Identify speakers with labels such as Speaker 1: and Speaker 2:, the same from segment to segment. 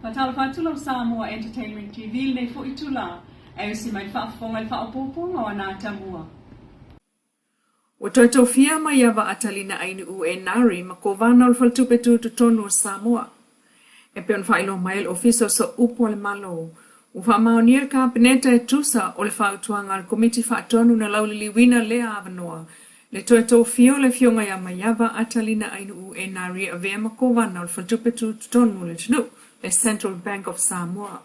Speaker 1: Faatalofa atu lau Samoa Entertainment TV i lenei foi itula, ae usi mai le faafofoga i le faaopoopoga o ana atamua. Ua toe tofia mai ia Vaatalina Ainuu Enari ma Kovana o le Faletupe Tutotonu o Samoa. E pei ona faailoa mai e le Ofisa o Sooupu a le Malo, ua faamaonia e le Kapeneta e tusa o le fautuaga a le Komiti Faatonu na lauliliuina lea avanoa le toe tofia o le Afioga ia Maiava Atalina Ainuu Enari e avea ma Kovana o le Faletupe Tutotonu o le atunuu, le Central Bank of Samoa.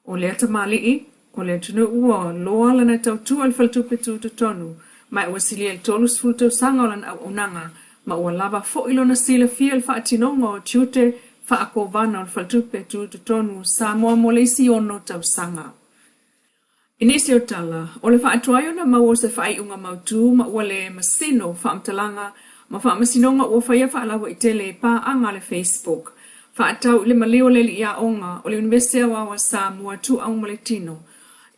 Speaker 1: O lea tamalii, o le atunuu ua loa lana tautua i le faletupe tutotonu, ma ua silia i le 30 tausaga o lana auaunaga, ma ua lava foi lona silafia i le faatinoga o tiute faakovana o le faletupe tutotonu o Samoa mo le isi 6 tausaga. I nisi o tala, o le faatuai ona maua o se faaiuga mautū ma ua le masino faamatalaga ma faamasinoga ua faia faalauaitele i paaga a le Facebook faatatau i le maliu o le alii aoga o le Iunivesite Aoao a Samoa Tuau ma le Tino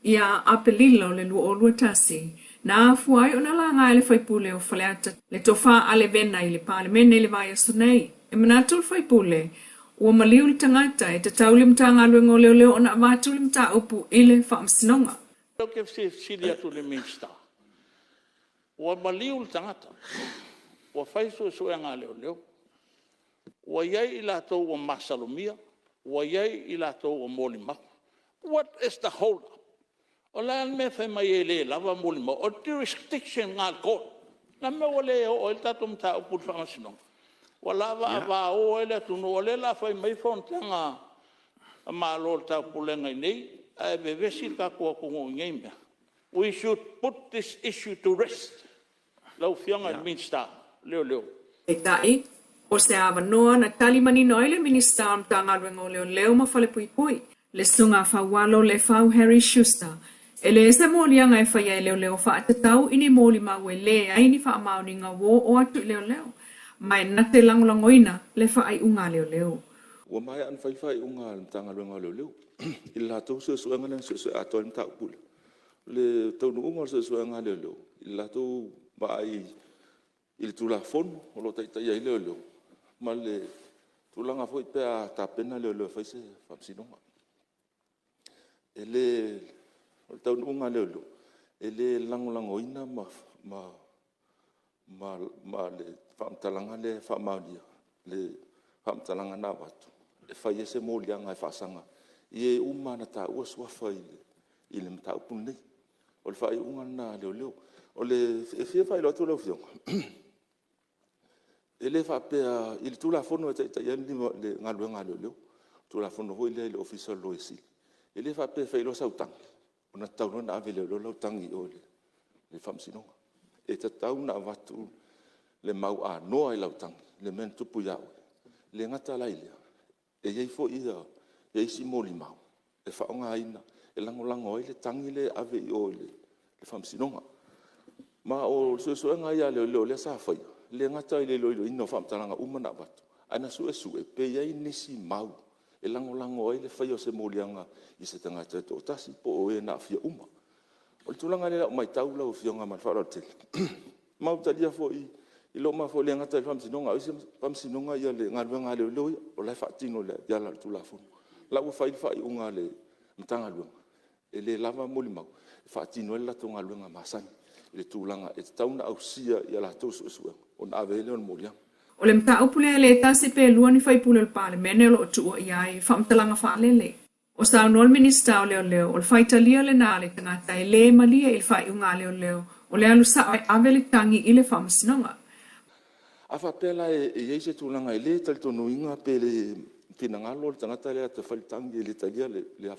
Speaker 1: ia Apelila o le 2021, na afua ai ona laga e le faipule o Faleata le Tofa Ale Vena i le Palemene i le vaiaso nei. E manatu le faipule, ua maliu le tagata e tatau i le Matagaluega o Leoleo ona avatu le mataupu i le Faamasinoga.
Speaker 2: Ou te fia fesili atu i le Minisita, ua maliu le tagata, ua fai suesuega a leoleo, ua i ai i latou ua masalomia, ua i ai i latou ua molimau. What is the hold up? O le a le mea e fai mai ai e le lava molimau? O le jurisdiction lena a le court. O le a le mea ua le oo ai le tatou mataupu i le Faamasinoga? Ua lava a vao ai le atunuu, o lea o le a fai mai fonotaga a Malo o le Taupulega i inei ae vevesi le tatou atunuu i nei mea. We should put this issue to rest lau Afioga i le Minisita o Leoleo.
Speaker 1: Peitai, o se avanoa na tali manino ai le Minisita o Matagaluega o Leoleo ma Falepuipui, le Susuga Faualo Lefau Harry Schuster, e leai se moliaga e faia e leoleo faatatau i ni molimau e leai ni faamaoniga ua oo atu i leoleo, ma e na te lagolagoina le faaiuga a leoleo.
Speaker 3: Ua maea ona fai le faaiuga a le Matagaluega o Leoleo i le latou suesuega lea na suesue atoa ai le mataupu lea. O le taunuuga o le suesuega a leoleo i le latou vaai i le Tulafono o lo o taitaia ai leoleo ma le tulaga foi pe a tapena leoleo e fai se faamasinoga. O le taunuuga a leoleo, e le lagolagoina le faamatalaga lea e faamaonia, le faamatalaga na avatu e fai ai se moliaga e faasaga i e uma lava na taua suafa i le mataupu lenei. O le faaiuga lena a leoleo. E fia faailoa atu lau Afioga, e le faapea… i le Tulafono e taitaia ai le galuega a leoleo, le Tulafono foi lea i le Ofisa o le Loia Sili, e le faapea e fai loa sau tagi ona tatau loa lea ona ave e leoleo lau tagi i o i le Faamasinoga. E tatau ona avatu le mau anoa i lau tagi i le mea na tupu ia oe. E le gata la i lea, e i ai foi isi molimau e faaaogaina e lagolago ai le tagi lea e ave i o i le Faamasinoga. Ma o suesuega lava ia a leoleo lea sa faia, e le gata i le iloiloina o faamatalaga uma na avatu, ae na suesue pe i ai nisi mau e lagolago ai le faia o se moliaga i se tagata e toatasi po o e na aafia uma. O le tulaga lea i lau maitau lau Afioga ma le faaaloalo tele, ma ua talia foi e le gata i le Faamasinoga a o isi faamasinoga le galuega a leoleo ia, o la e faatino i ala o le Tulafono. O la ua fai le faaiuga a le Matagaluega e le lava molimau e faatino ai le latou galuega masani i le tulaga e tatau ona ausia i a latou suesuega ona ave ai lea o le moliaga.
Speaker 1: O le mataupu lea e le tasi pe lua ni sui usufono o le Palemene o lo o tuuaia ai i faamatalaga faalele. O saunoa le Minisita o Leoleo, o le faitalia lena a le tagata e le malie i le faaiuga a leoleo o le alu sao e ave le tagi i le faamasinoga.
Speaker 3: A faapea la e i ai se tulaga e le talitonuina pe le finagalo le tagata lea e alu atu e fai le tagi e le talia le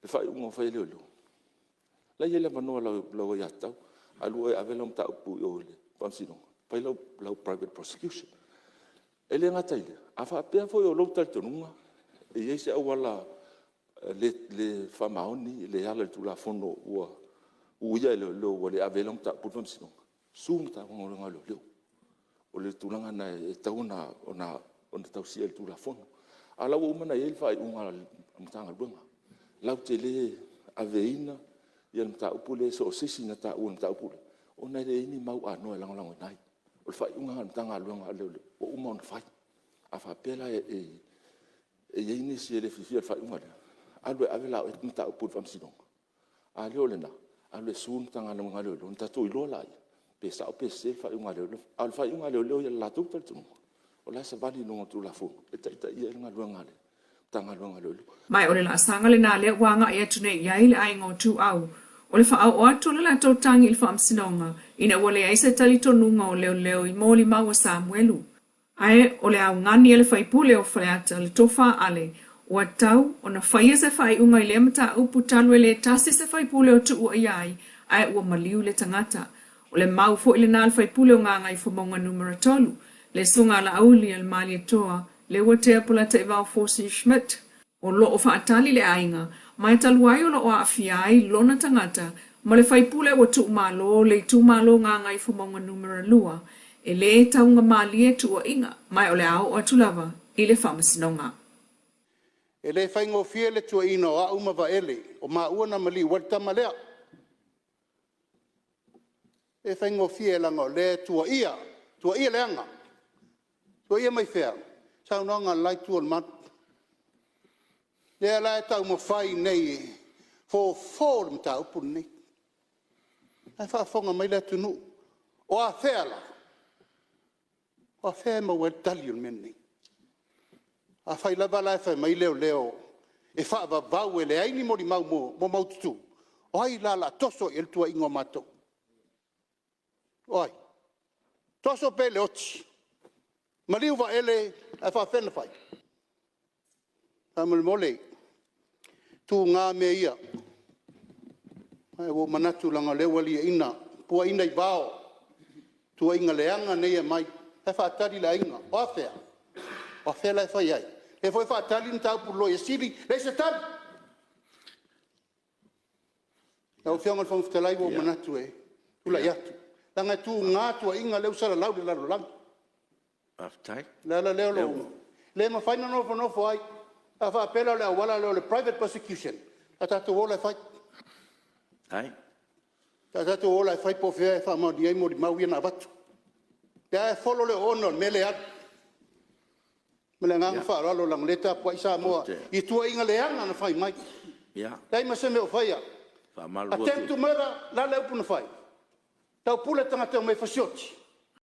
Speaker 3: faaiuga ua fai e leoleo, o la e i ai le avanoa o lau aiatatau, alu oe e ave lau mataupu i o i le Faamasinoga, fai lau private prosecution. E le gata i lea, a faapea foi o lou talitonuga e i ai se auala le faamaoni, le ala i le Tulafono ua uia e leoleo ua le avea ai lau mataupu i le Faamasinoga, sue le Matagaluega o Leoleo. O le tulaga lena e tatau ona tausia e le Tulafono. A o la ua uma ona i ai le faaiuga a le Matagaluega, latou te le aveina le mataupu lea i so o se isi na taua i le mataupu lea, ona e leai ni mau anoa e lagolagoina ai. O le faaiuga lena a le Matagaluega a Leoleo ua uma ona fai. A faapea la e e i ai nisi e le fiafia i le faaiuga lea, alu e ave la oe mataupu i le Faamasinoga. A le o lena, alu e sue le Matagaluega a Leoleo ona tatou iloa lea pe sao pe sese le faaiuga a leoleo. A o le faaiuga a leoleo ia i le latou talitonuga, o la e savali i luga o le Tulafono e taitaia ai le galuega a le Matagaluega a Leoleo.
Speaker 1: Ma o le laasaga lena lea ua agai atu nei i ai le aiga o Tuuau, o le faaoo atu o le latou tagi i le Faamasinoga ina ua leai se talitonuga o leoleo i molimau a Samuelu. Ae o le augani a le faipule o Faleata, le Tofa Ale, ua tatau ona faia se faaiuga i lea mataupu talu e le tasi se faipule o tuuaia ai ae ua maliu le tagata. O le mau foi lena a le faipule o Gagaifomauga Numera 3, le Susuga a Laauli Malietoa Leuatea Polataivao Fosi Schmidt. O lo o faatali le aiga, ma e talu ai o lo o aafia ai lona tagata ma le faipule ua tuumalo le itumalo Gagaifomauga Numera 2, e le taugamalie tuuaiga, ma o le a oo atu lava i le faamasinoga.
Speaker 4: E le faigofie le tuuaiina o au ma Vaele, o maua na maliu ai le tama lea. E le faigofie leaga o lea e tuuaia, tuuaia leaga. Tuuaia mai fea? Saunoaga a le la itu o le malu. Lea la e taumafai nei e fofo le mataupu lenei. O la e faafofoga mai le atunuu. O afea la? O afea e maua ai le tali o le mea lenei? Afai lava la e fai mai leoleo e faavavau e leai ni molimau maumaututu, o ai la o le a toso i ai le tuuaiga o matou? O ai? Toso pea i le oti, maliu Vaele ae faafefea ona fai? Faamolemole, e tuga mea ia. Ae ua ou manatu leaga o lea ua liaina, puaina i vao tuuaiga leaga nei e aumai. O la e faatali le aiga. O afea? O afea la e fai ai? O lea foi e faatali le mataupu i le Loia Sili, leai se tali. Lau Afioga i le Fofoga Fetalai ua ou manatu e tulai atu, leaga e tuga tuuaiga lea ua salalau i le lalolagi. O le ala lea o lou… E le mafai ona nofonofo ai. A faapea la o le auala lea o le private prosecution, o le a tatou o la e fai. O le a tatou o la e fai po o fea e faamaonia ai molimau ia na avatu. O lea lava e folo le oona o le mea lea e alu. Ma le agaga faaaloalo leaga o lea e tapuai Samoa i tuuaiga leaga na fai mai. Leai ma se mea o faia. Attempt to murder, o le a le upu na fai? Taupule tagata e omai e fasioti.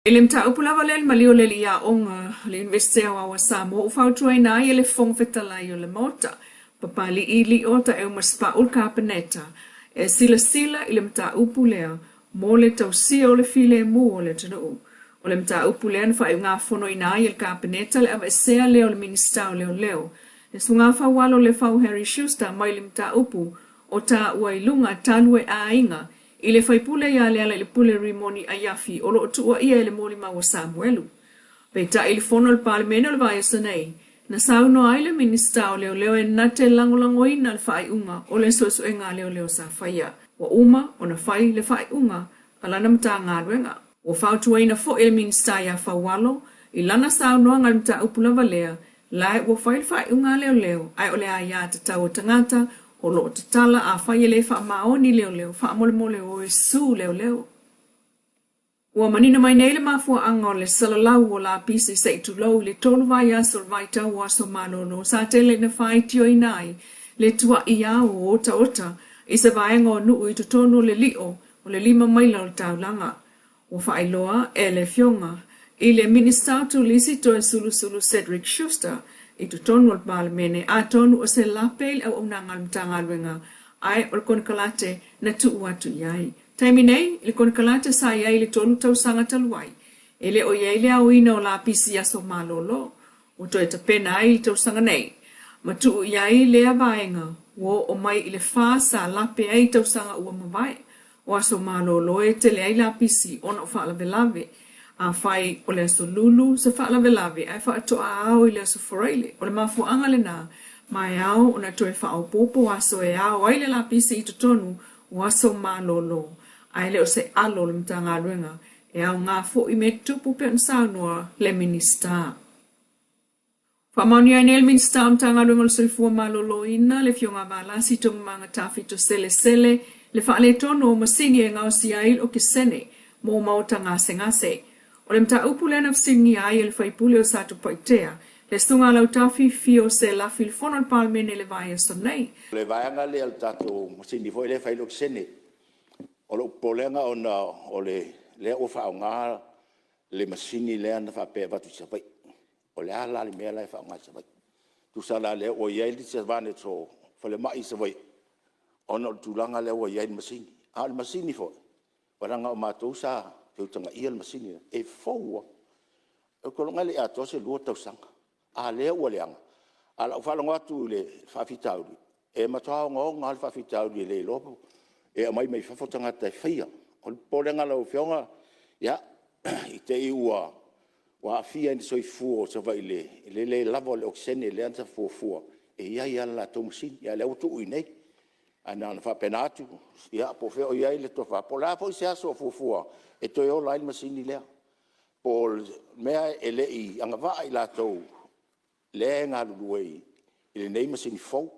Speaker 1: I le mataupu lava lea i le maliu o le alii aoga o le Iunivesite Aoao a Samoa ua fautuaina ai e le Fofoga Fetalai o le Maota, Papalii Lio Taeuma Sipa'u le Kapeneta e silasila i le mataupu lea mo le tausia o le filemu o le atunuu. O le mataupu lea na faaiugafonoina ai e le Kapeneta le aveesea lea o le Minisita o Leoleo, le Susuga Faualo Lefau Harry Schuster mai le mataupu o taua i luga talu e aiga i le faipule ia Lealailepule Rimoni Aiafi o lo o tuuaia i le molimau a Samuelu. Peitai i le fono a le Palemene o le vaiaso nei, na saunoa ai le Minisita o Leoleo e na te lagolagoina le faaiuga o le suesuega a leoleo sa faia. Ua uma ona fai le faaiuga a lana Matagaluega. Ua fautuaina foi e le Minisita ia Faualo i lana saunoaga i le mataupu lava lea, la ua fai le faaiuga a leoleo ae o le aia tatau a tagata o lo o tatala afai e le faamaoni leoleo faamolemole o e sue leoleo. Ua manino mai nei le mafuaaga o le salalau o lapisi se i tulou i le 3 vaiaso o le vaitau o aso malolo sa tele ina faitioina ai le tua'i ao otaota i se vaega o Nuu i totonu o le lio o le 5 maila o le taulaga. Ua faailoa e le Afioga i le Minisita o Turisi Toesulusulu Cedric Schuster i totonu o le Palemene atonu o se lape i le auaunaga a le Matagaluega ae o le konekarate na tuu atu i ai. Taimi nei, i le konekarate sa i ai i le 3 tausaga talu ai, e le o i ai le aoina o lapisi i aso malolo, ua toe tapena ai i le tausaga nei, ma tuu i ai lea vaega ua oo mai i le 4 sa lape ai i tausaga ua mavae. O aso malolo e tele ai lapisi ona o faalavelave. Afai o le aso Lulu se faalavelave ae faatoa ao i le aso Faraile, o le mafuaaga lena, ma e ao ona toe faaopoopo aso e ao ai le lapisi i totonu o aso malolo, ae le o se alo o le Matagaluega e aoga foi mea tutupu pei ona saunoa le Minisita. Faamaonia ai nei le Minisita o Matagaluega o le Soifua Maloloina, le Afioga ia Valasi Toogamaga Tafito Selesele, le faaletonu o masini e gaosia ai le okesene mo maota gasegase. O le mataupu lea na fesiligia ai e le sui usufono o Satupaitea, Le Susuga a Lautafi Fio Selafi i le Fono a le Palemene i le vaiaso nei.
Speaker 5: O le vaega lea o le tatou masini foi lea e fai ai le okesene. O lou popolega ona o lea ua faaaoga le masini lea na faapea e avatu i Savaii. O le a la le mea la e faaaoga i Savaii? Tusa la o lea ua i ai le disadvantage o falemai i Savaii ona o le tulaga lea ua i ai le masini. A o le masini foi, aua leaga o matou sa feutagaia le masini lea, e fou lava. Ou te iloaina e le i atoa se 2 tausaga, a o lea ua leaga. Ae o lau faalogo atu i le faafitauli, e matua ogaoga lava le faafitauli e le iloa po… e aumai mai fafo tagata e faia. O le popolega i lau Afioga, ia, i te i ua aafia ai ni soifua o Savaii i le le lava o le okesene lea sa fuafua e i ai lava le latou masini, a o lea ua tuu i inei. Ae na ona faapena atu, ia po o fea o i ai le tofa, po o le a foi se aso o fuafua e toe ola ai le masini lea, po o le mea e le i agavaa i latou lea e galulue i lenei masini fou,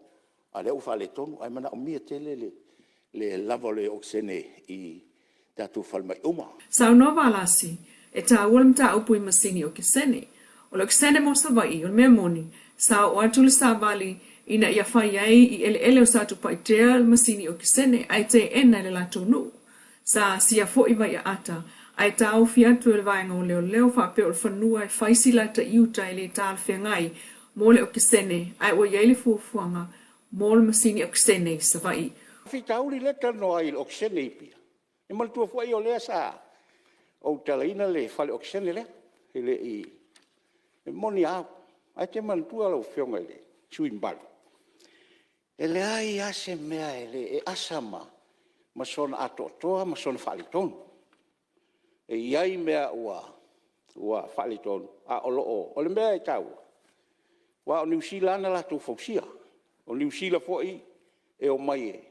Speaker 5: a o lea ua faaletonu, ae manaomia tele le lava o le okesene i tatou falemai uma.
Speaker 1: Saunoa Valasi, E taua le mataupu i masini okesene. O le okesene mo Savaii, o le mea moni, sa oo atu le savali ina ia fai ai i eleele o Satupaitea le masini okesene ae teena e le latou nuu. Sa asia foi Vaiaata ae taofi atu e le vaega o leoleo faapea o le fanua e fai si lata i uta e le talafeagai mo le okesene ae ua i ai le fuafuaga mo le masini okesene i Savaii.
Speaker 4: Faafitauli lea e talanoa ai i le okesene i Apia, e manatua foi o lea sa ou tatalaina le fale okesene lea, e le i… e moni lava au. Ae e te manatua lau Afioga i le sui usufono mamalu, e leai lava se mea e asa ma sona atoatoa ma sona faaletonu. E i ai mea ua faaletonu, a o lo o… o le mea e taua, aua o Niu Sila lava na latou fausia. O Niu Sila foi e omai e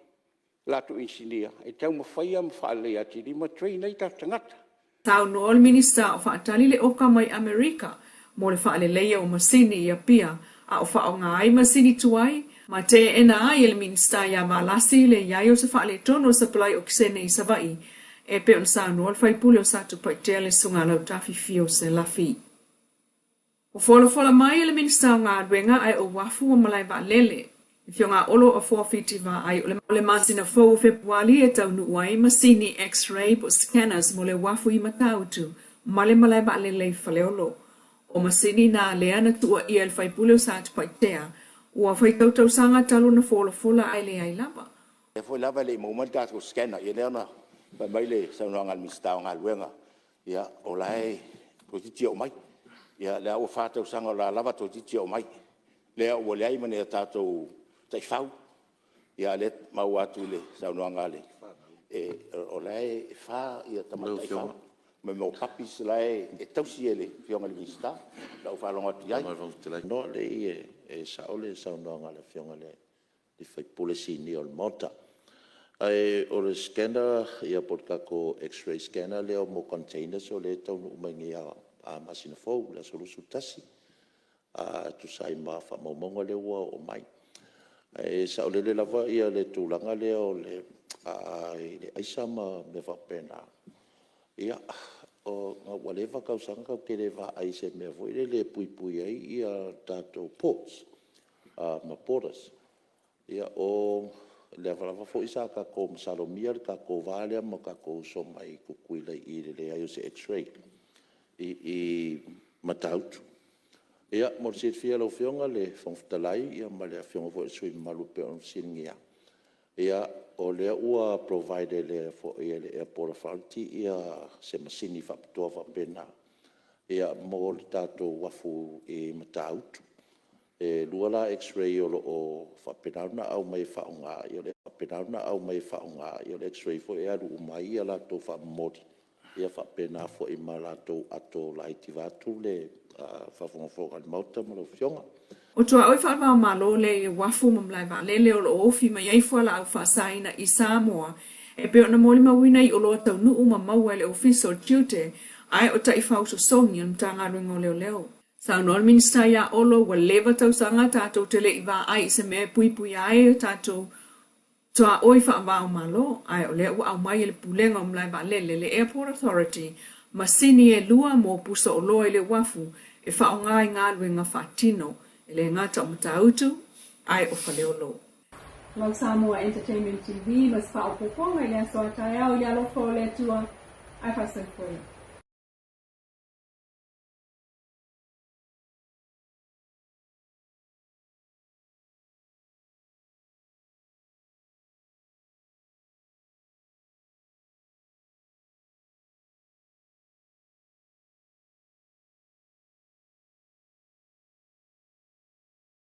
Speaker 4: latou inisinia e taumafaia ma faaleleia atili ma train ai tatou tagata.
Speaker 1: Saunoa le Minisita o faatali le oka mai Amerika mo le faaleleia o masini i Apia a o faaaoga ai masini tuai ma teena ai e le Minisita ia Valasi le i ai o se faaletonu o le sapalai okesene i Savaii e pei ona saunoa le faipule o Satupaitea le Susuga Lautafi Fio Selafi. Ua folafola mai e le Minisita o Galuega ae o Uafu ma Malae Vaalele, le Afioga a Olo Afoa Fiti Vaai o le masina fou o Fepuali e taunuu ai masini X-ray po o scanners mo le uafu i Matautu ma le malae vaalele i Faleolo. O masini na lea na tuuaia e le faipule o Satupaitea ua faitau tausaga talu ona folafola ae leai lava.
Speaker 5: O lea foi lava e le i maua mai le tatou scanner, ia lea na fai mai le saunoaga a le Minisita o Galuega, ia o la e toeitiiti oo mai. Ia o lea ua 4 tausaga o la e lava toeitiiti oo mai, lea ua leai ma ni a tatou taifau, a o lea e maua atu i le saunoaga a le… o la e 4 tamai taifau ma mea o puppies la e tausi e le Afioga i le Minisita i lau faalogo atu i ai.
Speaker 6: Leai, e sao le saunoaga a le Afioga i le sui usufono sinia o le Maota. Ae o le scanner po o le tatou x-ray scanner lea mo containers o lea e taunuu mai nei ia masina fou i le aso 21 e tusa ai ma faamaumauga lea ua oo mai. Ae saolele lava le tulaga lea i le aisa ma mea faapena, ia, ua leva tausaga tatou te le vaai i se mea foi lele e puipui ai tatou ports ma borders. O lea lava foi sa tatou masalomia le tatou va lea ma tatou uso mai Tutuila i le leai o se x-ray i Matautu. Ia mo le silafia e lau Afioga i le Fofoga Fetalai ma le Afioga foi i le sui usufono mamalu e pei ona fesiligia, o lea ua provide e le Airport Authority se masini faapitoa faapena mo le tatou uafu i Matautu. E 2 la x-ray o lo o faapena ona aumai e faaaoga, o le x-ray foi e alu uma ai a latou faamomoli, e faapena foi ma latou ato laiti vaeatu le faafogafoga a le Maota ma lau Afioga.
Speaker 1: O tuaoi faava-o-Malo lea i uafu ma malae vaalele o lo o ofi mai ai fualaau faasaina i Samoa e pei ona molimauina i oloa taunuu ma maua e le Ofisa o Tiute ae o taifau sosogi a le Matagaluega o Leoleo. Saunoa le Minisita ia Olo ua leva tausaga tatou te le i vaai i se mea e puipuia ai o tatou tuaoi faava-o-Malo ae o lea ua aumai e le Pulega o Malae Vaalele, le Airport Authority, masini e lua mo pusa oloa i le uafu e faaaoga i galuega faatino, e le gata o Matautu, ae o Faleolo. Lau Samoa Entertainment TV ma se faaopoopoga i le aso a taeao i le alofa o le Atua, ae faasoifua ia.